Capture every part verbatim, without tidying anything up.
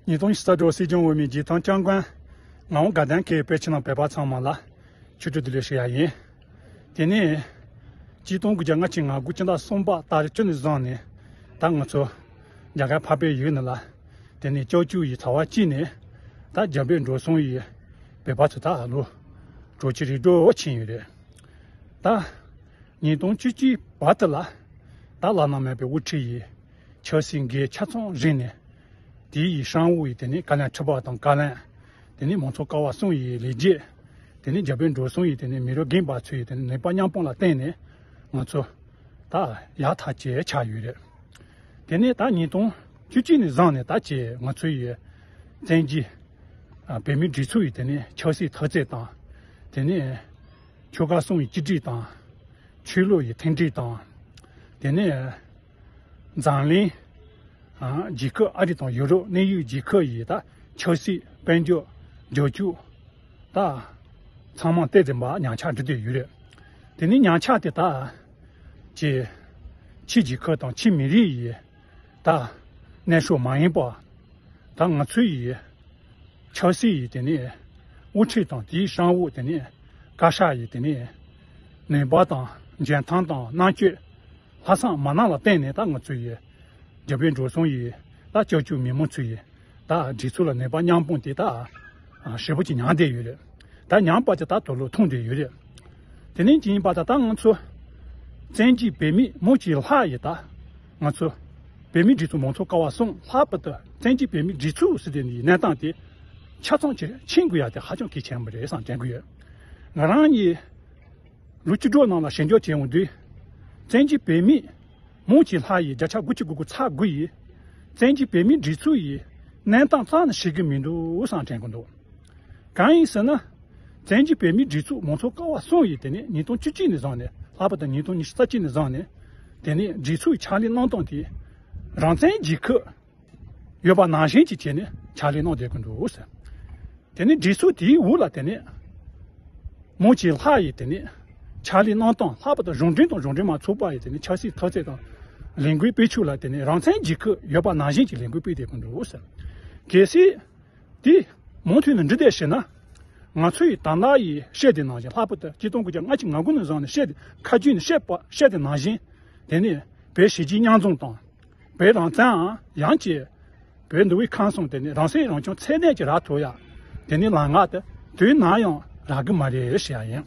ཉིས་སྟོང་ཉི་ཤུ་རྩ་དྲུག་སྲིད་སྐྱོང་འོས་མི་རྗེས་ཐང་ལྕང་མགོན་ངག་དབང་དགའ་ལྡན་གྱི་བོད་ཕྱི་ནང་བོད་པ་ཚང་མ་ལ་ཆིག་སྒྲིལ་བདེ་ལེགས་ཞུ་ཡ་ཡིན། དེ་ནས་གཅིག་སྟོང་དགུ་བརྒྱ་ལྔ་བཅུ་ང་དགུ་སྤྱི་ཟླ་གསུམ་པ་ཏ་རིག་བཅུ་ནས་བཟུང་ནས་ད་ང་ཚོ་རྒྱ་གར་འཕགས་པའི་ཡུལ་ནང་ལ། དེ་ནས་ལྕགས་ཀྱུ་ཡི་ཚ་བ་སྐྱེས་ནས་ད་རྒྱ་བལ་འབྲུག་གསུམ་ཡི་བོད་པ་ཚོ་ད་ལོ་དྲུག་ཅུ་རེ་དྲུག་ཕྱིན་ཡོད་རེད། ད་ཉིས་སྟོང་བཅུ་གཅིག་བར་དུ་ལ་ད་བླ་ན་མེད་པའི་དབུ་ཁྲིད་ཡི་ཆབ་སྲིད་འགན་ཆ་ཚང་བཞེས་ནས། དེ་ཡི་སྲང་བོ་ཡི་དེ་ནས་བཀའ་བློན་ཁྲི་པ་དང་བཀའ་བློན། དེ་ནས་མང་ཚོགས་ཀ་བ་གསུམ་ཡི་ལས་བྱེད། དེ་ནས་རྒྱ་བལ་འབྲུག་གསུམ་ཡི་དེ་ནས་མི་རབས་རྒན་པ་ཚོ་ཡི་དེ་ནས་ནུས་པ་མཉམ་སྤུངས་ལ་བརྟེན་ནས་ང་ཚོ་ད་ཡག་ཐག་ཆོད་ཆགས་ཡོད་རེད། དེ་ནས་ད་ཉིས་སྟོང་བཅུ་གཅིག་ནས་བཟུང་ནས་ད་ཅེས་ང་ཚོ་ཡི་བཙན་གྱིས་ཨ་བོད་མིའི་སྒྲིག་འཛུགས་ཡི་དེ་ནས་ཆབ་སྲིད་འཐབ་རྩོད་དང་། དེ་ནས་ཆོལ་ཁ་གསུམ་ཡི་གཅིག་སྒྲིལ་དང་། ཆོས་ལུགས་ཡི་མཐུན་སྒྲིལ་དང་། དེ་ནས་འཛམ་གླིང་ཨ་རྒྱལ་ཁབ་ཨ་རི་དང་ཡུ་རོབ་གནས་ཡུལ་རྒྱལ་ཁབ་ཡི་ད་ཆབ་སྲིད་དཔལ་འབྱོར་རྒྱལ་སྤྱོད་ད་ཚང་མ་དེ་འཛིན་པ་ཉམས་ཆག་འགྲོ་བསྡད་ཡོད་རེད། དེ་ནས་ཉམས་ཆག་དེ་ད་ཅེས་ཕྱི་རྒྱལ་ཁབ་དང་ཕྱི་མི་རིགས་ཡི་ད་གནས་ཤོག་མ་ཡིན་པ། ད་ང་ཚོའི་ཡི་ཆབ་སྲིད་ཡི་དེ་ནས་དབུ་ཁྲིད་དང་དེའི་སྲང་བོ་དེ་ནས་བཀའ་ཤག་ཡི་དེ་ནས་ནུས་པ་དང་འཇོན་ཐང་དང་རྣམ་དཔྱོད་ལྷག་བསམ་མ་ནག་ལ་བརྟེན་ནས་ད་ང་ཚོ་ཡི་རྒྱ་བལ་འབྲུག་གསུམ་ཡི་ད་ལྕགས་ཀྱུ་མི་མང་ཚོ་ཡི་ད་སྒྲིག་འཛུགས་ལ་ནུས་པ་མཉམ་སྤུངས་དེ་ད་ཞེ་པོ་ཅིག་ཉམས་བསྡད་ཡོད་རེད། ད་ཉམས་པ་དེ་ད་དུ་ལོ་ཐུང་བསྡད་ཡོད་རེད། དེ་ནས་ཅི་ཡིན་པ་ད་ད་ང་ཚོ་བཙན་གྱིས་བོད་མི་མང་ཆེ་ལྷག་ཡི་ད་ང་ཚོ་བོད་མི་སྒྲིག་འཛུགས་མང་ཚོགས་ཀ་བ་གསུམ་ལྷག་པར་དུ་བཙན་གྱིས་བོད་མི་སྒྲིག་འཛུགས་ཟེར་དེ་ནི་གནས་སྟངས་དེ་ཆ་ཚང་ཅིག་ཕྱིན་དགོས་ཡ་དེ་ཧ་ཅང་གལ་ཆེན་པོ་རེད་བསམ་དྲན་གི་ཡོད། ང་རང་ཡི་ལོ་བཅུ་དྲུག་ནང་ལ་ཞིབ་འཇུག་བྱས་འོང་དུས། བཙན་གྱིས་བོད་མི་མང་ཆེ་ལྷག་ཡི་བརྒྱ་ཆ་དགུ་བཅུ་གོ་དགུ་ཚེག་དགུ་ཡི་བཙན་གྱིས་བོད་མི་སྒྲིག་འཛུགས་ཡི་གནས་སྟངས་རྩ་ནས་ཤེས་ཀྱི་མི་འདུག་བསམ་དྲན་གི་འདུག་གང་ཡིན་ཟེར་ན། བཙན་གྱིས་བོད་མིའི་སྒྲིག་འཛུགས་མང་ཚོགས་ཀ་བ་གསུམ་ཡིས་དེ་ནས་ཉིས་སྟོང་བཅུ་གཅིག་ནས་བཟུང་ནས་ལྷག་པར་དུ་ཉིས་སྟོང་ཉི་ཤུ་རྩ་གཅིག་ནས་བཟུང་ནས་དེ་ནས་སྒྲིག་འཛུགས་ཕྱག་ལས་གནང་སྟངས་དེ་རང་བཙན་རྒྱལ་ཁབ་ཡོད་པ་ནང་བཞིན་གྱི་བྱས་ནས་ཕྱག་ལས་གནང་བསྡད་ཀྱི་འདུག་ཟེར། དེ་ནས་སྒྲིག་འཛུགས་དེའི་འོག་ལ་དེ་ནས་མང་ཆེ་ལྷག་ཡིས་དེ་ནས་ཕྱག་ལས་གནང་སྟངས་ལྷག་པར་དུ་གཞུང་འབྲེལ་དང་གཞུང་འབྲེལ་མ་ཚོགས་པ་ཡིས་དེ་ནས་ཆབ་སྲིད་འཐབ་རྩོད་དང་ལས་འགུལ་སྤེལ་ཕྱོགས་ལ་དེ་ནས་རང་བཙན་རྒྱལ་ཁབ་ཡོད་པ་ནང་བཞིན་གྱི་ལས་འགུལ་སྤེལ་བསྡད་ཀྱི་འདུག་ཟེར། གལ་སྲིད། དེ་མུ་མཐུད་ནས་འགྲིག་བསྡད་ཤེ་ན། ང་ཚོ་ཡི་ད་ལྟ་ཡི་བཤད་དེ་ནང་བཞིན་ལྷག་པར་དུ་སྤྱི་སྟོང་དགུ་བརྒྱ་ལྔ་བཅུ་ང་དགུ་ནས་བཟུང་ནས་བཤད་དེ་ཁ་རྒྱུན་ནས་བཤད་པ་བཤད་དེ་ནང་བཞིན། དེ་ནས་བོད་གཞིས་བྱེས་མཉམ་འཛོམས་དང་། བོད་རང་བཙན་ཨང་ཡང་ཅེ། བོད་འདུལ་བའི་ཁང་གསུམ་དེ་ནས་རང་སྲིད་རང་སྐྱོང་ཚད་ལྡན་གྱི་རག་ཐུབ་ཡ། དེ་ནས་ལམ་ང་དེ་དུས་ནམ་ཡང་རག་གི་མ་རེད་ཞེས་ཡ་ཡིན།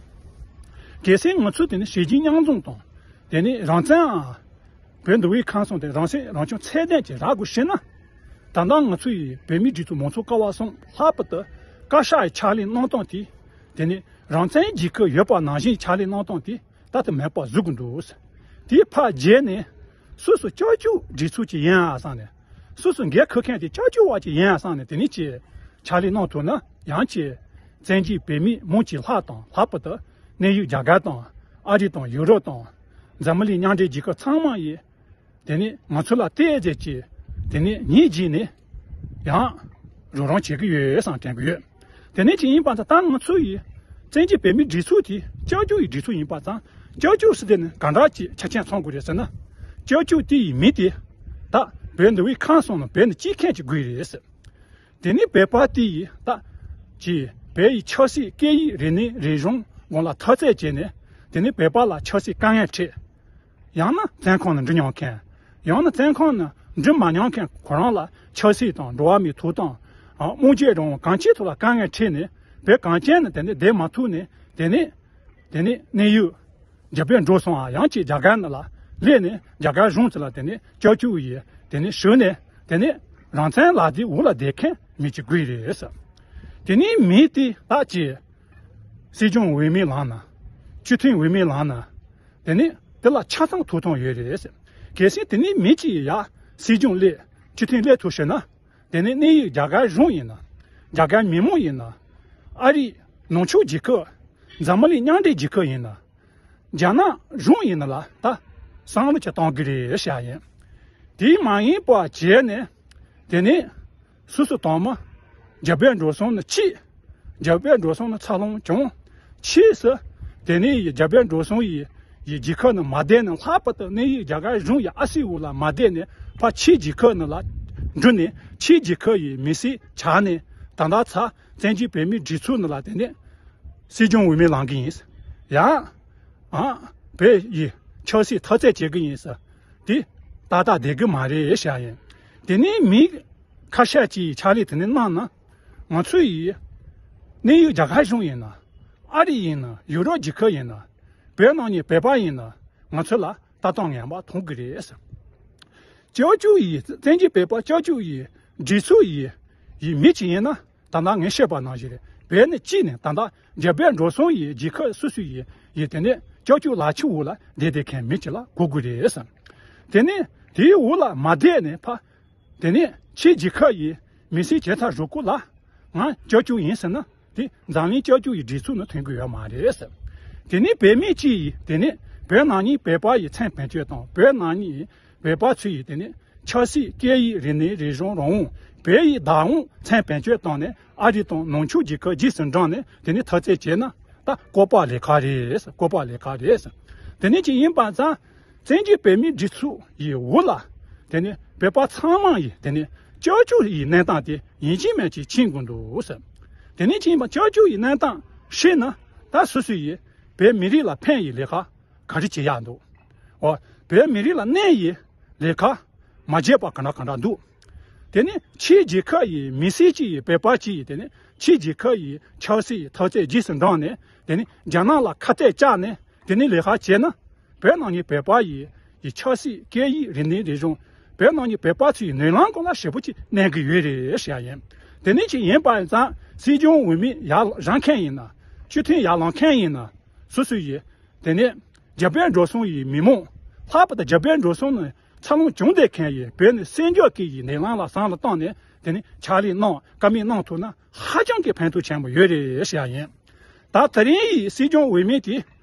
གལ་སྲིད་ང་ཚོ་དེ་ནས་གཞིས་བྱེས་མཉམ་འཛོམས་དང་། དེ་ནས་རང་བཙན་ཨང་། བོད་འདུལ་བའི་ཁང་གསུམ་དེ་རང་སྲིད་རང་སྐྱོང་ཚད་ལྡན་ཅིག་རག་དགོས་ཤེ་ན། ད་ལྟ་ང་ཚོ་ཡི་བོད་མིའི་སྒྲིག་འཛུགས་མང་གཙོ་ཀ་བ་གསུམ་ལྷག་པར་དུ་བཀའ་ཤག་ཡི་ཕྱག་ལས་གནང་སྟངས་དེ། དེ་ནི་རང་བཙན་རྒྱལ་ཁབ་ཡོད་པ་ནང་བཞིན་ཕྱག་ལས་གནང་སྟངས་དེ་ད་ལྟ་མེད་པ་བཟོ་དགོས་འདུག་དེའི་ཕར་རྗེས་ནས་སོ་སོ་ལྕགས་ཀྱུ་སྒྲིག་འཛུགས་ཅིག་ཡིན་ཨ་བསམ་ནས། སོ་སོ་འགན་འཁུར་མཁན་དེ་ལྕགས་ཀྱུ་བ་ཅིག་ཡིན་ཨ་བསམ་ནས་དེ་ནི་ཅིག་ཕྱག་ལས་གནང་ཐུབ་ན་ཡང་ཅིག་བཙན་གྱིས་བོད་མི་མང་ཆེ་ལྷག་དང་ལྷག་པར་དུ་གནས་ཡུལ་རྒྱ་གར་དང་ཨ་རི་དང་ཡུ་རོབ་དང་། འཛམ་བུ་གླིང་མཉམ་འབྲེལ་རྒྱལ་ཁབ་ཚང་མ་ཡིས། དེ་ནི་ང་ཚོ་ལ་བལྟས་རྗེས་ཀྱི། དེ་ནི་ཉིད་ཀྱིས་ནི། ཡང་། རོགས་རམ་བྱེད་ཀྱི་ཡོད་བསམ་དྲན་གྱི་ཡོད། དེ་ནི་ཅི་ཡིན་པ་ད་ལྟ་ང་ཚོ་ཡིས། བཙན་གྱིས་བོད་མིའི་སྒྲིག་འཛུགས་དེ་ལྕགས་ཀྱུ་ཡི་སྒྲིག་འཛུགས་ཡིན་པ་ཙང་། ལྕགས་ཀྱུ་ཟེར་དེ་ནི་ག་འདྲ་ཅིག་ཆ་རྐྱེན་ཚང་དགོས་རེད་ཟེར་ན། ལྕགས་ཀྱུ་དེ་ཡི་མི་དེ། ད་བོད་འདུལ་བའི་ཁང་གསུམ་ནང་བོད་ནི་སྐྱེས་མཁན་ཅིག་དགོས་རེད་ཟེར། དེ་ནི་བོད་པ་དེ་ཡིས་ད། ཅི། བོད་ཡི་ཆབ་སྲིད་སྐད་ཡིག་རིག་གནས་རིག་གཞུང་སྒང་ལ་འཐབ་རྩོད་བྱས་ནས། དེ་ནི་བོད་པ་ལ་ཆབ་སྲིད་དཀའ་ངལ་འཕྲད། ཡང་ན་བཙོན་ཁང་ནང་འགྲོ་མྱོང་མཁན། ཡང་ན་བཙོན་ཁང་ནང་འགྲོ་མ་མྱོང་མཁན་ཁོ་རང་ལ་ཆབ་སྲིད་དང་འགྲོ་བ་མིའི་ཐོབ་ཐང་། ཨ། དམངས་གཅེས་རང་དབང་གང་ཅིའི་ཐོག་ལ་དཀའ་ངལ་འཕྲད་ནས་བོད་གངས་ཅན་ནང་དེ་ནི་བསྡད་མ་ཐུབ་ནས་དེ་ནི། དེ་ནི་གནས་ཡུལ། རྒྱ་བལ་འབྲུག་གསུམ་ཨ་ཡང་ཅིག་རྒྱ་གར་ནང་ལ་སླེབས་ནས་རྒྱ་གར་གཞུང་ཚོ་ལ་དེ་ནི་ལྕགས་ཀྱུ་ཡིས་དེ་ནི་ཞུ་ནས་དེ་ནི་རང་བཙན་ལག་དེབ་འོག་ལ་བསྡད་མཁན་མི་གཅིག་དགོས་རེད་ཟེར། དེ་ནི་མི་དེ་ད་ཅི། སྲིད་སྐྱོང་འོས་མི་ལངས་ན། སྤྱི་འཐུས་འོས་མི་ལངས་ན། དེ་ནི་དེ་ལ་ཆ་ཚང་ཐོབ་ཐང་ཡོད་རེད་ཟེར། གལ་སྲིད་དེ་ནི་མི་གཅིག་ཡ་སྲིད་སྐྱོང་སླེབས་སྤྱི་འཐུས་སླེབས་ཐུབ་ཤེ་ན། དེ་ནི་གནས་ཡུལ་རྒྱ་གར་གཞུང་ཡིན་ན། རྒྱ་གར་མི་མང་ཡིན་ན། ཨ་རི་ནུབ་ཕྱོགས་རྒྱལ་ཁབ། འཛམ་བུ་གླིང་མཉམ་འབྲེལ་རྒྱལ་ཁབ་ཡིན་ན། རྒྱ་ནག་གཞུང་ཡིན་ན་ལ་ད་བསམ་བློ་ཅིག་གཏོང་གི་རེད་ཤག་ཡིན། དེ་མ་ཡིན་པ་བྱས་ནས་དེ་ནས་སུ་སུ་དང་མ་རྒྱ་བལ་འབྲུག་གསུམ་ནི་ཕྱིས། རྒྱ་བལ་འབྲུག་གསུམ་ནི་འཚར་ལོངས་བྱུང་། ཕྱིས་སུ་དེ་ནས་ཡི་རྒྱ་བལ་འབྲུག་གསུམ་ཡི་ཡི་རྒྱལ་ཁབ་ནི་མ་བསྡད་ནས་ལྷག་པར་དུ་གནས་ཡུལ་རྒྱ་གར་གཞུང་ཡི་ཨ་སི་འོག་ལ་མ་བསྡད་ནས་ཕར་ཕྱིའི་རྒྱལ་ཁབ་ནི་ལ་ འགྲུལ་ནས་ཕྱིའི་རྒྱལ་ཁབ་ཡི་མི་སེར་ཆགས་ནས་ད་ལྟ་ཚ་བཙན་གྱིས་བོད་མིའི་སྒྲིག་འཛུགས་ནང་ལ་དེ་ནས་སྲིད་སྐྱོང་འོས་མི་ལངས་གི་ཡིན། ཡང་ཨ་བོད་ཡི་ཆབ་སྲིད་འཐབ་རྩོད་བྱེད་གི་ཡིན་ཟེར། དེ་ཏག་ཏག་བསྡད་གི་མ་རེད་ཤག་ཡིན། དེ་ནས་མི་ཁ་ཤས་ཀྱིས་ཕྱག་ལས་དེ་ནས་གནང་ན། ང་ཚོ་ཡི་གནས་ཡུལ་རྒྱ་གར་གཞུང་ཡིན་ན། ཨ་རི་ཡིན་ན། ཡུ་རོབ་རྒྱལ་ཁབ་ཡིན་ན། བོད་ནང་ནས་བོད་པ་ཡིན་ན། ང་ཚོ་ལ་ལྟ་སྟངས་ངན་པ་མཐོང་གི་རེད། སྐྱབས་བཅོལ་ཡི་བཙན་གྱིས་བོད་པ་སྐྱབས་བཅོལ་ཡི་སྒྲིག་འཛུགས་ཡི་ཡི་མི་ཅིག་ཡིན་ན། ད་ལྟ་ངས་བཤད་པ་ནང་བཞིན་རེད། བོད་ནས་སྐྱིད་ནས་ད་ལྟ་རྒྱ་བལ་འབྲུག་གསུམ་ཡི་རྒྱལ་ཁབ་སོ་སོ་ཡི་ཡི་དེ་ནས་སྐྱབས་བཅོལ་ལག་ཁྱེར་འོག་ལ་བསྡད་བསྡད་མཁན་མི་ཅིག་ལ་གོ་དགོས་རེད་བསམ། དེ་ནས་དེའི་འོག་ལ་མ་བསྡད་ནས་ཕ། དེ་ནས་ཕྱིའི་རྒྱལ་ཁབ་ཡི་མི་སེར་བྱས་ཚར་རུ་སྐུ་ལ་ང་སྐྱབས་བཅོལ་ཡིན་ཟེར་ན། དེ་འཛམ་གླིང་སྐྱབས་བཅོལ་ཡི་སྒྲིག་འཛུགས་ནང་ཐོན་གི་ཡོད་མ་རེད་ཟེར། དེ་ནས་བོད་མི་སྤྱི་ཡི་དེ་ནས་བོད་ནང་ནས་བོད་པ་ཡི་མཚན་བེད་སྤྱོད་དང་། བོད་ནང་ནས་བོད་པ་ཚོ་ཡི་དེ་ནས་ཆབ་སྲིད་སྐད་ཡིག་རིག་གནས་རིག་གཞུང་རང་དབང་། བོད་ཡི་བདག་དབང་མཚན་བེད་སྤྱོད་བཏང་ནས་ཨ་རི་དང་ནུབ་ཕྱོགས་རྒྱལ་ཁབ་རྗེས་སུ་འབྲངས་ནས་དེ་ནས་འཐབ་རྩོད་བྱས་ན། ད་བཀོད་པ་ལས་ཁག་རེད། བཀོད་པ་ལས་ཁག་རེད། དེ་ནས་ཅིག་ཡིན་པ་ཙང་བཙན་གྱིས་བོད་མིའི་སྒྲིག་འཛུགས་ཡི་འོག་ལ་དེ་ནས་བོད་པ་ཚང་མ་ཡི་དེ་ནས་སྐྱབས་བཅོལ་ཡི་གནས་སྟངས་དེ་ཡིན་གཅིག་མིན་གཅིག་ཕྱིན་དགོས་འདུག་ཟེར། དེ་ནས་ཅིག་ཡིན་པ་སྐྱབས་བཅོལ་ཡི་གནས་སྟངས་ཤེས་ན། ད་སོ་སོ་ཡི་བོད་མི་རིགས་ལ་ཕན་ཡི་ལས་ཀ་ག་རེ་བྱེད་ཡག་འདུག། འོ། བོད་མི་རིགས་ལ་གནོད་ཡི་ལས་ཀ་མ་བྱས་པ་ག་འདྲ་ག་འདྲ་འདུག། དེ་ནས་ཕྱིའི་རྒྱལ་ཁབ་ཡི་མི་སེར་གཅིག་ཡི་བོད་པ་གཅིག་ཡི་དེ་ནས་ཕྱིའི་རྒྱལ་ཁབ་ཡི་ཆབ་སྲིད་ཡི་འཐབ་རྩོད་རྗེས་སུ་འབྲངས་ནས་དེ་ནས་རྒྱ་ནག་ལ་ཁ་གཏད་བཅག་ནས་དེ་ནས་ལས་ཀ་བྱས་ན། བོད་ནང་གི་བོད་པ་ཡི་ཡི་ཆབ་སྲིད་སྐད་ཡིག་རིག་གནས་རིག་གཞུང་། བོད་ནང་གི་བོད་པ་ཚོའི་ནོར་ལམ་སྐོར་ལ་ཞེ་པོ་ཅིག་གནོད་གི་ཡོད་རེད་ཟེར་ཡ་ཡིན། དེ་ནས་ཅིག་ཡིན་པ་ཡིན་ཙང་སྲིད་སྐྱོང་འོས་མི་ཡར་བཞེངས་མཁན་ཡིན་ན། སྤྱི་འཐུས་ཡར་ལངས་མཁན་ཡིན་ན། སོ་སོ་ཡི་དེ་ནས་རྒྱ་བལ་འབྲུག་གསུམ་ཡི་མི་མང་། ལྷག་པར་དུ་རྒྱ་བལ་འབྲུག་གསུམ་ནས་འཚར་ལོངས་བྱུང་བསྡད་མཁན་ཡི་བོད་ནས་བཙན་བྱོལ་གྱི་ཡི་ནོར་ལམ་ལ་བསམ་བློ་བཏང་ནས་དེ་ནས་ཕྱག་ལས་གནང་། དཀའ་མི་གནང་ཐུབ་ན་ཧ་ཅང་གི་ཕན་ཐོགས་ཆེན་པོ་ཡོད་རེད་ཟེར་ཡ་ཡིན། ད་དེ་རིང་ཡི་སྲིད་སྐྱོང་འོས་མི་དེ་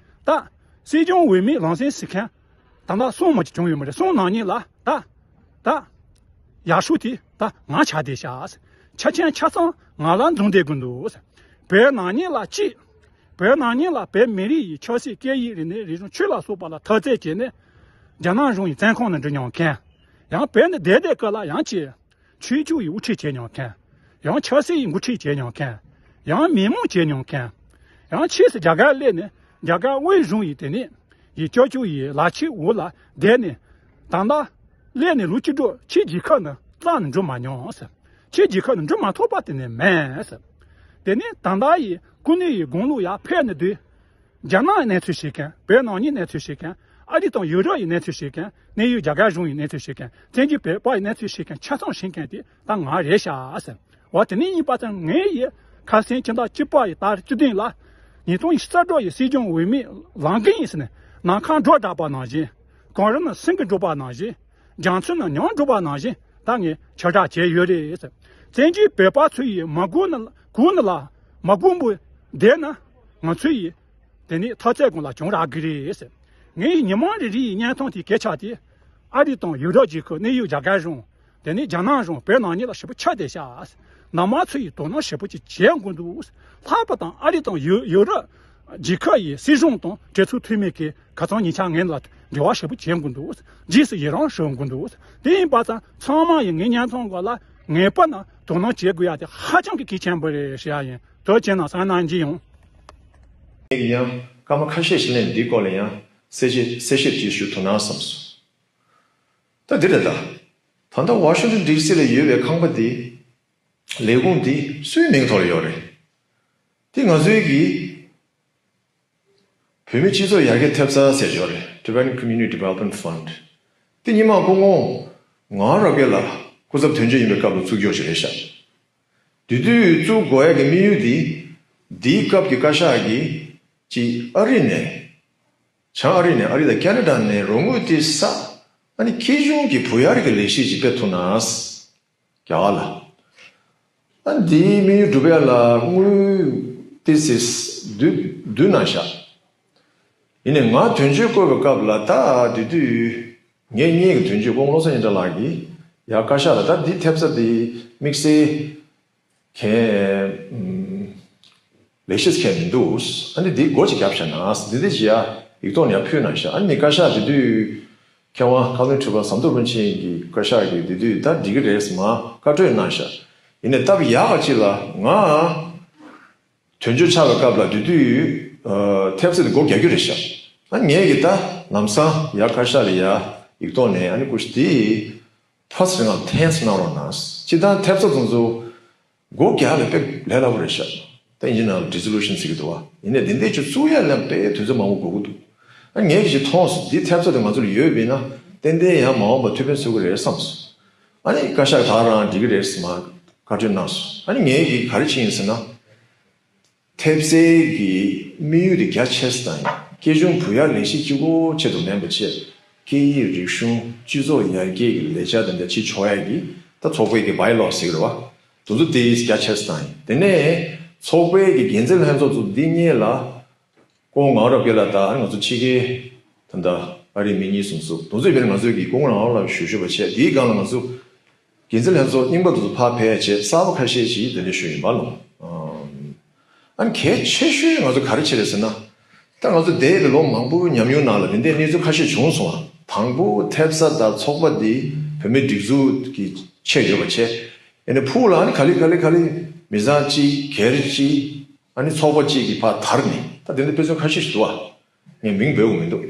ད་སྲིད་སྐྱོང་འོས་མི་ལངས་སེམས་ཟེར་མཁན་ད་ལྟ་གསུམ་མ་ཅིག་བྱུང་ཡོད་མ་རེད། གསུམ་ནང་ཉིད་ལ་ད་ད་ཡག་ཤོས་དེ་ད་ང་ཆགས་བསྡད་ཤག། ཆ་ཆེན་ཆ་ཚང་ང་ལ་འཛུམ་བསྡད་དགོས་འདུག། བོད་ནང་ཉིད་ལ་གཅིག། བོད་ནང་ཉིད་ལ་བོད་མི་རིགས་ཡི་ཆབ་སྲིད་སྐད་ཡིག་རིག་གནས་རིག་གཞུང་ཆོས་ལ་སོགས་པ་ལ་འཐབ་རྩོད་བྱས་ནས་རྒྱ་ནག་གཞུང་ཡི་བཙོན་ཁང་ནང་འགྲོ་མྱོང་མཁན། ཡང་བོད་ནས་བསྡད་བསྡད་སྐབས་ལ་ཡང་ཅིག་ཆོས་ཕྱོགས་ཡི་དབུ་ཁྲིད་བྱས་མྱོང་མཁན། ཡང་ཆབ་སྲིད་ཡི་འགོ་ཁྲིད་བྱས་མྱོང་མཁན། ཡང་མི་མང་བྱས་མྱོང་མཁན། ཡང་ཕྱིས་སུ་རྒྱ་གར་སླེབས་ནས་རྒྱ་གར་དབུས་གཞུང་ཡི་དེ་ནས་ཡི་སྐྱབས་བཅོལ་ཡི་ལག་ཁྱེར་འོག་ལ་བསྡད་ནས་ད་ལྟ་སླེབས་ནས་ལོ་བཅུ་དྲུག་ཕྱིའི་རྒྱལ་ཁབ་ནང་རྩ་ནས་འགྲོ་མ་མྱོང་ཟེར། ཕྱིའི་རྒྱལ་ཁབ་ནང་འགྲོ་མ་ཐུབ་པ་དེ་ནས་མེད་ཟེར། དེ་ནས་ད་ལྟ་ཡི་ཀུན་ནས་ཡི་དགུང་ལོ་ཡར་ཕེབས་ནས་དུས། རྒྱ་ནག་གི་གནས་ཚུལ་ཤེས་མཁན། བོད་ནང་གི་གནས་ཚུལ་ཤེས་མཁན། ཨ་རི་དང་ཡུ་རོབ་ཀྱི་གནས་ཚུལ་ཤེས་མཁན། གནས་ཡུལ་རྒྱ་གར་གཞུང་གི་གནས་ཚུལ་ཤེས་མཁན། བཙན་བྱོལ་བོད་པ་ཡི་གནས་ཚུལ་ཤེས་མཁན་ཆ་ཚང་ཤེས་མཁན་དེ་ད་ང་རེད་ཤག་ཟེར། འོ་དེ་ནས་ཡིན་པ་ཙང་ངས་ཡི་ཁ་སང་ཕྱི་ཟླ་བཅུ་པ་ཡི་ཟླ་བཅུ་བདུན་ལ་ཉིས་སྟོང་ཉི་ཤུ་རྩ་དྲུག་ཡི་སྲིད་སྐྱོང་འོས་མི་ལངས་གི་ཡིན་ཟེར་ནས་ནམ་མཁའ་འགྲོ་དྲགས་པ་ནང་བཞིན། གངས་རི་ནང་སེང་གེ་འགྲོ་པ་ནང་བཞིན། རྒྱ་མཚོ་ནང་མྱང་འགྲོ་པ་ནང་བཞིན་ད་ངས་ཁྱབ་བསྒྲགས་བྱས་ཡོད་རེད་ཟེར། བཙན་བྱོལ་བོད་པ་ཚོ་ཡི་མ་སྒུག་ནི་སྒུག་ནི་ལ་མ་སྒུག་པོ་བསྡད་ན་ང་ཚོ་ཡི་དེ་ནས་འཐབ་རྩོད་སྒང་ལ་བྱུང་རག་གི་རེད་ཟེར། ངའི་ཉི་མ་རེ་རེའི་བརྙན་ཐུང་དེའི་སྐད་ཆ་དེ་ཨ་རི་དང་ཡུ་རོབ་རྒྱལ་ཁབ་གནས་ཡུལ་རྒྱ་གར་གཞུང་། དེ་ནས་རྒྱ་ནག་གཞུང་བོད་ནང་གཉིས་ལ་ཞེ་པོ་ཆགས་བསྡད་ཤག། ནང་མི་ཚོ་ཡིས་དོ་སྣང་ཞེ་པོ་ཅིག་བྱེད་དགོས་འདུག། ལྷག་པར་དུ་ཨ་རི་དང་ཡུ་ཡུ་རོབ་རྒྱལ་ཁབ་ཡི་སྲིད་གཞུང་དང་གྲོས་ཚོགས་འཐུས་མི་གིས་ག་ཚང་ཉིན་ཆ་ངན་ལ་འབྲེལ་བ་ཞེ་པོ་བྱེད་དགོས་འདུག། རྗེས་སུ་ཡི་རང་ཞུ་དགོས་འདུག། དེ་ཡིན་པ་ཙང་ཚང་མ་ཡིས་ངའི་བརྙན་ཐུང་སྒང་ལ་ངེས་པར་ན་དོ་སྣང་བྱེད་དགོས་ཡ་དེ་ཧ་ཅང་གི་གལ་ཆེན་པོ་རེད་ཞུ་ཡ་ཡིན། དོ་བྱས་ན་བསམ་གནང་གི་ཡོང་། ངས་ཡང་སྐར་མ་ཁ་ཤས་ཤིག་ལས་འདིའི་སྐོར་ལ་ཡང་གསལ་བཤད་གསལ་བཤད་ཅིག་ཞུ་ཐུབ་ན་བསམ་སོང་། ད་འདི་རེད་ད། ད་ལྟ་ཝ་ཤིང་ཊོན་ཌི་སི་ལ་ཡོད་པའི་ཁང་པ་འདི། ལས་ཁུངས་འདི་སུའི་མིང་ཐོག་ལ་ཡོད་རེད། འདི་ང་ཚོའི་གི་བོད་མི་སྤྱི་ཚོགས་ཡར་རྒྱས་ཐེབས་རྩ་ཟེར་ཡོད་རེད། Tibetan Community Development Fund། འདི་སྔོན་མ་སྐུ་ངོ་ངག་དབང་རབ་རྒྱས་ལགས་སྐུ་ཚབ་དོན་གཅོད་ཡིན་པའི་སྐབས་ལ་བཙུགས་ཡོད་ཅིག་རེད་ཤག། དེ་དུས་བཙུགས་དགོས་ཡ་གི་དམིགས་ཡུལ་འདི། འདིའི་སྐབས་ཀྱི་བཀའ་ཤག་གིས་ཅིག་ཨ་རི་ནས། བྱང་ཨ་རི་ནས་ཨ་རི་དང་ཁེ་ན་ཌ་ནས་རོགས་དངུལ་དེ་ས། ཨ་ནི་ཁེ་གཞུང་གི་བུ་ཡར་གྱི་ལས་གཞི་ཅིག་སྤེལ་ཐུབ་ན། རྒྱ་གར་ལ། ཨ་འདིའི་དམིགས་ཡུལ་འགྲུབ་ཡ་ལ་དངུལ་ཏི་སིས་བསྡུ་བསྡུ་གནང་ཤག། ཡིན་ནའི་ང་དོན་གཅོད་བསྐོས་པའི་སྐབས་ལ་ད་དེ་དུས་ངེད་གཉིས་ཀྱི་དོན་གཅོད་སྐུ་ངོ་བློ་བཟང་སྙན་གྲགས་ལགས་ཀྱིས་ཡ་བཀའ་ཤག་ལ་ད་འདི་ཐེབས་རྩ་འདི་དམིགས་བསལ་གན་ལས་བྱེད་མཁན་མི་འདུག། ཨ་ནི་འདི་སྒོ་ཅིག་བརྒྱབ་བཞག་ན་འདི་འདི་ཅི་ཡ་ཡིག་ཐོག་ནས་ཡ་ཕུལ་གནང་ཤག། ཨ་ནི་བཀའ་ཤག་དེ་དུས། མཁས་དབང་བཀའ་བློན་ཁྲི་པ་ཟམ་གདོང་རིན་ཆེན་གྱི་བཀའ་ཤག་གིས་དེ་དུས་ད་འགྲིག་གི་རེད་ཟེར་མར་བཀའ་འཁྲོལ་གནང་ཤག་ཡིན་ནའི་སྟབས་ཡག་པ་ཅིག་ལ་ང་དོན་གཅོད་ཆགས་པའི་སྐབས་ལ་དེ་དུས་ཨ་ཐེབས་རྩ་དེ་སྒོ་རྒྱག་རྒྱུ་རེད་ཤག་ཨ་ངས་ཀྱིས་ད་ལམ་སང་ཡར་བཀའ་ཤག་ལ་ཡར་ཡིག་ཐོག་ནས་ཨ་ནི་སྐུ་ཞབས་དེ་ཕར་ཚུར་ང་ཐེངས་གནང་རོགས་གནང་། སྤྱིར་བཏང་ཐེབས་རྩ་དེ་ཚོ་སྒོ་རྒྱག་ལ་དཔེ་ལས་སླ་པོ་རེད་ཤག་ད་ཡིན་ནའང་རི་ཛོ་ལུ་ཤན་ཟེར་གྱི་འདུག་བ། ཡིན་ནའི་འདི་འདྲས་ཅིག་བཙུགས་ཡ་ལ་དཔེ་དུས་ཚོད་མང་པོ་འགོར་གྱི་འདུག་ཨ་ངས་ཀྱིས་མཐོང་སོང་། འདི་ཐེབས་རྩ་དེ་ང་ཚོ་ལ་ཡོད་པ་ཡིན་ན་ཏན་ཏན་ཡང་མ་འོངས་པ་ཐུགས་ཕན་གསོས་ཀྱི་རེད་བསམ་སོང་། ཨ་ནི་བཀའ་ཤག་ད་རང་འགྲིག་གི་རེད་ཟེར་མར་བཀའ་འཁྲོལ་གནང་སོང་། ཨ་ནི་ངས་ཀྱིས་ག་རེ་བྱས་ཡིན་ཟེར་ན། ཐེབས་རྩའི་གི་དམིགས་ཡུལ་དེ་རྒྱ་ཆེ་ས་དང་། སྐྱེ་ཆུང་བུ་ཡར་ལེགས་བཤད་གཅིག་པོ་ཆེད་དུ་མིན་པ་བྱས། སྐད་ཡིག་རིག་གཞུང་སྤྱི་ཚོགས་ཡར་རྒྱས་ཀྱི་ལས་འཆར་དེ་འདྲ་བྱེད་ཆོག་ཡ་གི་ད་ཚོགས་པའི་གི་བྷའི་ལོ་ཟེར་གི་རེད་བ། དེ་ཚོ་དེ་རྒྱ་ཆེ་ས་དང་། དེ་ནས་ཚོགས་པའི་གི་འགན་འཛིན་ལྷན་ཚོགས་ཚོ་འདི་གཉིས་ལ་སྐུ་ངོ་རབ་རྒྱས་ལགས་དང་ང་ཚོ་ཕྱི་རྒྱལ་ད་ལྟ་ཨ་རིའི་མི་གཉིས་གསུམ་ཚོ་དེ་ཚོས་དཔེར་ང་ཚོའི་གི་སྐུ་ངོ་རང་ལ་ཞུ་ཞུ་བ་བྱས། དེའི་སྒང་ལ་ང་ཚོ་འགན་འཛིན་ལྷན་ཚོགས་རྙིང་པ་དེ་ཚོ་ཕར་ཕེབས་བྱས་གསར་པ་ཁ་ཤས་ཤིག་དེ་འདྲ་ཞུ་ཡིན་པ་ལོ། ཨ་ནི་གལ་ཆེ་ཤོས་ང་ཚོ་ག་རེ་བྱེད་རེད་ཟེར་ན། ད་ང་ཚོ་འདས་པའི་ལོ་མང་པོའི་ཉམས་མྱོང་ནང་ལ་དེ་འདྲའི་གནས་ཚུལ་ཁ་ཤས་བྱུང་སོང་བ། དང་པོ་ཐེབས་རྩ་དང་ཚོགས་པ་འདི་བོད་མིའི་སྒྲིག་འཛུགས་ཀྱི་ཆེད་ཡོད་པ་བྱས། ཨ་ནི་ཕུགས་ལ་ཨ་ནི་ག་ལེ་ག་ལེ་ག་ལེ་མི་ཚང་གཅིག་སྒེར་གཅིག་ཨ་ནི་ཚོགས་པ་གཅིག་གི་ཕར་དར་ནས་ད་དེ་འདྲ་དཔེ་མཚོན་ཁ་ཤས་ཤིག་འདུག་བ། ངས་མིང་འབོད་དགོས་མི་འདུག་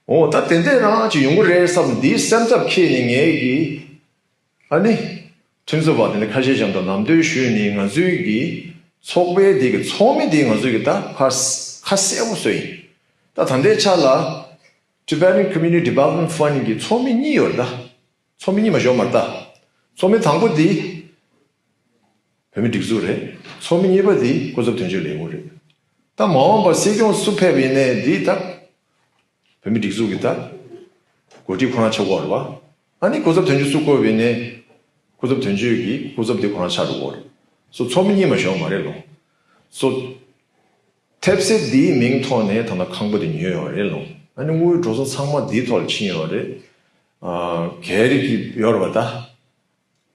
འོ་ད་དེ་འདྲ་རང་ཅིག་ཡོང་གི་རེད་བསམ་འདིའི་སེམས་འཚབ་འཁྱེར་ནས་ངས་ཀྱིས། ཨ་ནི། ཁྲིམས་བཟོ་བ་དེ་འདྲ་ཁ་ཤས་ཀྱང་དང་ལམ་སྟོན་ཞུས་ནས་ང་ཚོའི་གི་ཚོགས་པའི་དེ་གི་ཚོགས་མི་དེ་ང་ཚོའི་གི་ད་ཁ་ཁ་གསལ་པོ་བཟོས་ཡིན། ད་ད་ལྟའི་ཆ་ལ་Tibetan Community Development Fund གི་ཚོགས་མི་གཉིས་ཡོད་རེད་ད། ཚོགས་མི་གཉིས་མ་ཞོག་མ་རེད་ད། ཚོགས་མི་དང་པོ་དེ་བོད་མི་སྒྲིག་འཛུགས་རེད། ཚོགས་མི་གཉིས་པ་དེ་སྐུ་ཚབ་དོན་གཅོད་ལས་ཁུངས་རེད། ད་མ་འོངས་པར་སྲིད་སྐྱོང་སུ་ཕེབས་པ་ཡིན་ནའི་དེ་ད། བོད་མི་སྒྲིག་འཛུགས་ཀྱི་ད་འགོ་ཁྲིད་ཁོ་རང་ཆགས་ཀྱི་ཡོད་རེད་བ། ཨ་ནི་སྐུ་ཚབ་དོན་གཅོད་སུ་བསྐོས་པ་ཡིན་ནའི་སྐུ་ཚབ་དོན་གཅོད་ཀྱི་སྐུ་ཚབ་དེ་ཁོ་རང་ཆགས་འགྲོ་གི་ཡོད་རེད། སོ་ཚོགས་མི་གཉིས་མ་ཞོག་མ་རེད་ལོ། སོ་ཐེབས་རྩ་འདིའི་མིང་ཐོག་ནས་ད་ལྟ་ཁང་པ་དེ་ཉོས་ཡོད་རེད་ལོ། ཨ་ནི་དངུལ་འགྲོ་སོང་ཚང་མ་འདིའི་ཐོག་ལ་ཕྱིན་ཡོད་རེད། ཨ་ག་རེ་གི་ཡོད་རེད་བ་ད།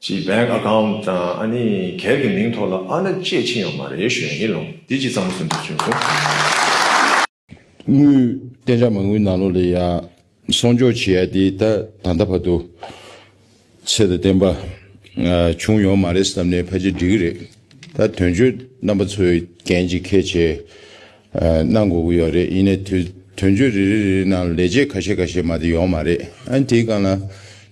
ཅིག་bank account དང་ཨ་ནི་སྒེར་གྱི་མིང་ཐོག་ལ་ཨ་ན་ཅེས་ཕྱིན་ཡོད་མ་རེད་ཞུ་ཡ་ཡིན་ལོ། འདི་ཅིག་ཚང་མ་སུན་དུ་བྱུང་སོང་། དངུལ་གཏན་འཇགས་མ་དངུལ་ནང་ལོགས་ལ་ཡ་སྲུང་སྐྱོབ་བྱེད་ཡ་དེ་ད་ད་ལྟ་བར་དུ་ཚད་དང་ལྡན་པ་བྱུང་ཡོད་མ་རེད་བསམ་ནས་ཕལ་ཆེར་འགྲིག་གི་རེད། ད་དོན་གཅོད་རྣམ་པ་ཚོས་འགན་ཅིག་འཁྱེར་བྱས། གནང་དགོས་ཀྱི་ཡོད་རེད། ཡིན་ནའི་དུས་དོན་གཅོད་རེ་རེ་རེ་རེ་ནང་ལས་བྱེད་ཁ་ཤས་ཁ་ཤས་མ་གཏོགས་ཡོད་མ་རེད། ཨ་ནི་དེའི་སྒང་ལ་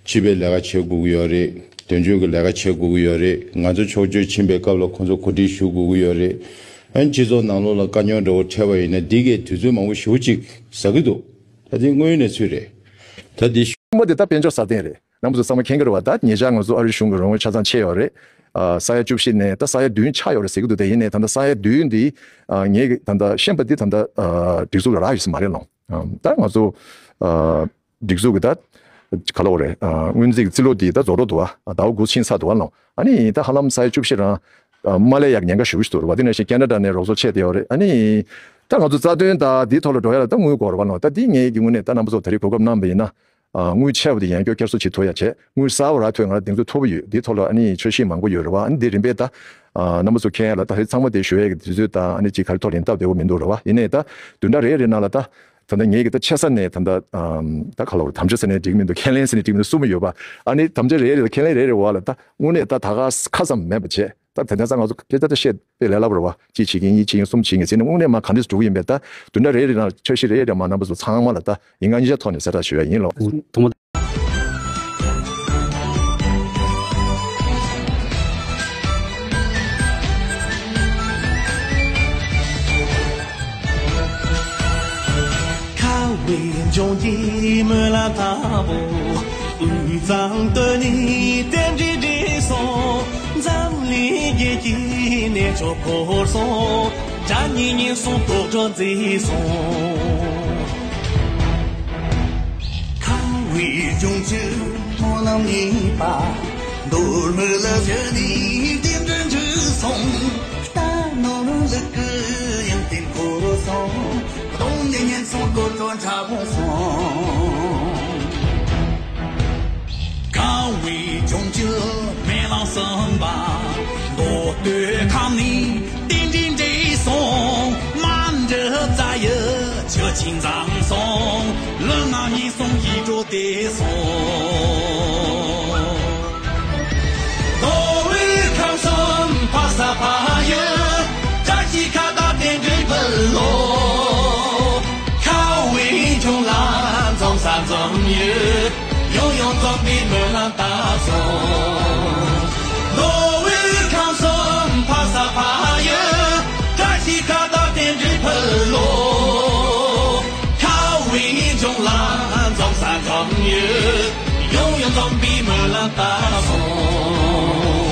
སྤྱི་པའི་ལས་ཀ་བྱེད་དགོས་ཀྱི་ཡོད་རེད། དོན་གཅོད་ཀྱི་ལས་ཀ་བྱེད་དགོས་ཀྱི་ཡོད་རེད། ང་ཚོ་ཕྱོགས་བསྐྱོད་ཕྱིན་པའི་སྐབས་ལ་ཁོང་ཚོ་གོ་སྒྲིག་ཞུ་དགོས་ཀྱི་ཡོད་རེད། ཨ་ནི་སྤྱི་ཚོགས་ནང་ལོགས་ལ་དཀའ་རྙོག་འདྲ་བོ་འཕྲད་པ་ཡིན་ན་འདི་གས་དུས་ཚོད་མང་པོ་ཞེ་པོ་ཅིག་ཟ་གི་འདུག་ད་དེ་དངོས་ཡོད་གནས་ཚུལ་རེད། ད་འདི་ཤུ་མ་དེ་ད་དཔལ་འབྱོར་སྲ་བརྟན་རེད། རྣམ་པ་ཚོ་ཚང་མ་མཁྱེན་གྱི་རེད་བ། ད་ཉེ་ཆར་ང་ཚོ་ཨ་རིའི་གཞུང་གི་རང་དབང་ཆ་ཚང་ཆད་ཡོད་རེད། ཨ་ས་ཡ་བཅུ་བཞི་ནས་ད་ས་ཡ་བདུན་ཆགས་ཡོད་རེད་ཟེར་གྱི་འདུག་དེ་ཡིན་ནའི་ད་ལྟ་ས་ཡ་བདུན་འདི་ཨ་ངས་ད་ལྟ་ཤེས་པ་འདི་ད་ལྟ་ཨ་སྒྲིག་འཛུགས་ལ་རག་ཡོད་ས་མ་རེད་ལོ། ཨ་ད་ང་ཚོ་ཨ་སྒྲིག་འཛུགས་ཀྱི་ད་ག་ལབ་དགོས་རེད། ཨ་སྔོན་རྩིས་ཀྱི་རྩིས་ལོ་འདི་ད་རྫོགས་འགྲོ་འདུག་ཨ་ཟླ་བ་དགུ་ཕྱིན་ཚར་འདུག་ཨ་ལོ། ཨ་ནི་ད་ཧ་ལམ་ས་ཡ་བཅུ་བཞི་རང་ཨ་མ་སླེབས་ཡག་ཉེན་ཁ་ཞེ་པོ་ཞིག་འདུག་རེད་བ། དེ་ནང་བཞིན་ཁེ་ན་ཌ་ནས་རོགས་ཚོགས་ཆད་བསྡད་ཡོད་རེད། ཨ་ནི་ད་ང་ཚོ་རྩ་དོན་ད་འདིའི་ཐོག་ལ་འགྲོ་ཡ་ལ་ད་དངུལ་དགོས་རེད་བ་ལོ། ད་འདི་ངས་ཀྱི་དངོས་གནས་ད་རྣམ་པ་ཚོ་ད་རེས་གོ་སྐབས་གནང་བ་ཡིན་ན། ཨ་དངུལ་ཆད་པ་དེ་ཡང་བསྐྱར་བསྐྱར་གསོ་བྱེད་ཐུབ་ཡ་བྱས། དངུལ་གསར་པ་རག་ཐུབ་ཡ་ང་ལ་གདེང་ཚོད་མཐོ་པོ་ཡོད། འདིའི་ཐོག་ལ་ཨ་ནི་འཆར་གཞི་མང་པོ་ཡོད་རེད་བ། ཨ་ནི་འདི་རིམ་པས་ད་ཨ་རྣམ་པ་ཚོ་མཁྱེན་ཡ་ལ་ད་རེས་ཚང་མ་དེ་ཞུ་ཡ་གི་དུས་ཚོད་ད་ཨ་ནི་ཅིག་ག་རེ་ཐོག་ལེན་སྟབས་བདེ་པོ་མི་འདུག་རེད་བ། ཡིན་ནའི་ད་བདུན་ཕྲག་རེ་རེ་ནང་ལ་ད་ད་ལྟ་ངེད་ཀྱི་ད་ཆེ་ས་ནས་ད་ལྟ་ཨམ་ད་ག་ལབ་དགོས་རེད། དམ་བཅའ་ཟེར་ནས་འགྲིག་མི་འདུག་ཁས་ལེན་ཟེར་ནས་འགྲིག་མི་འདུག་གསུམ་ཡོད་པ། ཨ་ནི་དམ་བཅའ་རེ་རེ་ཁས་ལེན་རེ་རེ་བ་ལ་ད་དངོས་གནས་ད་ད་ག་ཁ་ཙམ་མེད་པ་བྱས། ད་དེ་ནས་ས་ང་ཚོ་སྐད་ཆ་ད་བཤད་དཔེ་ལས་སླ་པོ་རེད་བ། གཅིག་བྱེད་ཀྱིན་གཉིས་བྱེད་ཀྱིན་གསུམ་བྱེད་ཀྱིན་ཟེར་ནས་དངོས་གནས་མ་ག་འདྲས་འགྲོ་གི་ཡིན་པས། ད་བདུན་ཕྲག་རེ་རེ་ནང་འཆར་གཞི་རེ་རེ་མ་རྣམ་པ་ཚོ་ཚང་མ་ལ་ད་ཡིན་གང་མིན་གྱི་ཐོག་ནས་གསལ་བསྒྲགས་ཞུ་ཡ་ཡིན་ལོ། ཐུགས་མ། ཁ་བའི་ལྗོངས་ཀྱི་སྨོན་ལམ་ལྟ་བུ། དབུས་གཙང་སྟོད་ནས་རྟེན་འབྲེལ་འགྲིག་སོང་། འཛམ་གླིང་རྒྱལ་གྱི་གནས་མཆོག་བོར་སོང་། དགྲ་གཉེན་ཉེན་སོང་། དོག་སྒྲོན་མཛེས་སོང་། ཁམས་པའི་ལྗོངས་ཀྱི་སྨོན་ལམ་གཉིས་པ། མདོ་སྨད་ལ་བཞུད་ནས་རྟེན་འབྲེལ་འགྲིག་སོང་། རྟ་ནོར་ལུག་གི་ཡང་རྟེན་འཁོར་སོང་། གདོང་ནས་ཉེན་སོང་། དོག་སྒྲོན་ཁྲ་བོ་སོང་། ཁམས་པའི་ལྗོངས་ཀྱི་སྨོན་ལམ་གསུམ་པ། མདོ་སྟོད་ཁམས་ནས་རྟེན་འབྲེལ་འགྲིག་སོང་། མ་འདྲི་རྩ་ཡི་ཆུ་ཆེན་འཛོམས་སོང་། ལུས་ངག་ཉེན་སོང་། ཡིད་འགྲོ་ དེ་སོང་། མདོ་དབུས་ཁམས་གསུམ་འཕགས་ས་འཕགས་ཡུལ། བཀྲ་ཤིས་ཁ་བཏགས་རྟེན་འབྲེལ་ཕུལ་ལོ། ཁ་བའི་ལྗོངས་ལ་འཛོམས་ས་འཛོམས་ཡུལ། ཡང་ཡང་འཛོམས་པའི་སྨོན་ལམ་བཏབ་སོང་། མདོ་དབུས་ཁམས་གསུམ་འཕགས་ས་འཕགས་ཡུལ། བཀྲ་ཤིས་ཁ་བཏགས་རྟེན་འབྲེལ་ཕུལ་ལོ། ཁ་བའི་ལྗོངས་ལ་འཛོམས་ས་འཛོམས་ཡུལ། ཡང་ཡང་འཛོམས་པའི་སྨོན་ལམ་བཏབ་སོང་།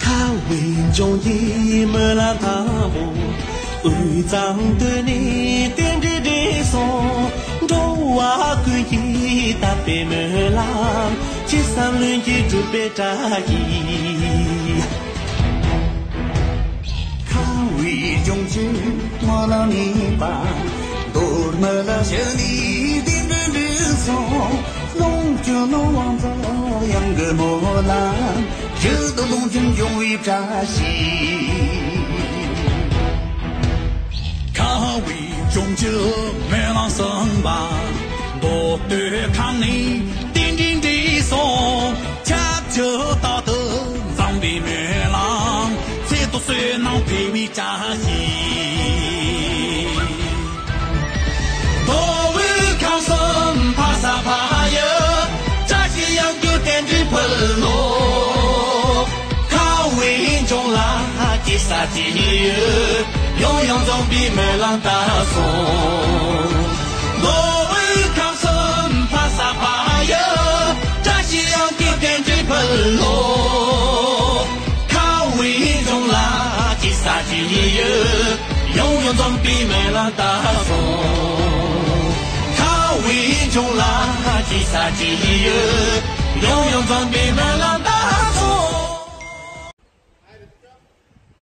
ཁ་བའི་ལྗོངས་ཀྱི་སྨོན་ལམ་དང་པོ། དབུས་གཙང་སྟོད་ནས་རྟེན་འབྲེལ་འགྲིག་སོང་། འགྲོ་བ་ཀུན་གྱི་དད་པའི་སྨོན་ལམ། ཅི་བསམ་ལྷུན་གྱིས་འགྲུབ་པའི་བཀྲ་ཤིས། ཁ་བའི་ལྗོངས་ཀྱི་སྨོན་ལམ་གཉིས་པ། མདོ་སྨད་ལ་ཞལ་ནས་རྟེན་འབྲེལ་འགྲིག་སོང་། ལོངས་སྤྱོད་ནོར་དབང་འཛོམས་གཡང་གི་སྨོན་ལམ། ཞུ་དང་ལོངས་སྤྱོད་འབྱུང་བའི་བཀྲ་ཤིས། ཁ་བའི་ལྗོངས་ཀྱི་སྨོན་ལམ་གསུམ་པ། མདོ་སྟོད་ཁམས་ནས་རྟེན་འབྲེལ་འགྲིག་སོང་། ཆབས་ཅིག་རྟག་ཏུ་འཛོམས་པའི་སྨོན་ལམ། ཚེ་ཐུགས་བསོད་ནམས་འཕེལ་བའི་བཀྲ་ཤིས། མདོ་དབུས་ཁམས་གསུམ་འཕགས་ས་འཕགས་ཡུལ། བཀྲ་ཤིས་གཡང་སྐྱོང་རྟེན་འབྲེལ་ཕུལ་ལོ། ཁ་བའི་ལྗོངས་ལ་སྐྱེ་ས་སྐྱེ་ཡུལ། ཡང་ཡང་འཛོམས་པའི་སྨོན་ལམ་བཏབ་སོང་། མདོ་དབུས་ཁམས་གསུམ་འཕགས་ས་འཕགས་ཡུལ། བཀྲ་ཤིས་གཡང་སྐྱོང་རྟེན་འབྲེལ་ཕུལ་ལོ། ཁ་བའི་ལྗོངས་ལ་སྐྱེ་ས་སྐྱེ་ཡུལ། ཡང་ཡང་འཛོམས་པའི་སྨོན་ལམ་བཏབ་སོང་། ཁ་བའི་ལྗོངས་ལ་སྐྱེ་ས་སྐྱེ་ཡུལ།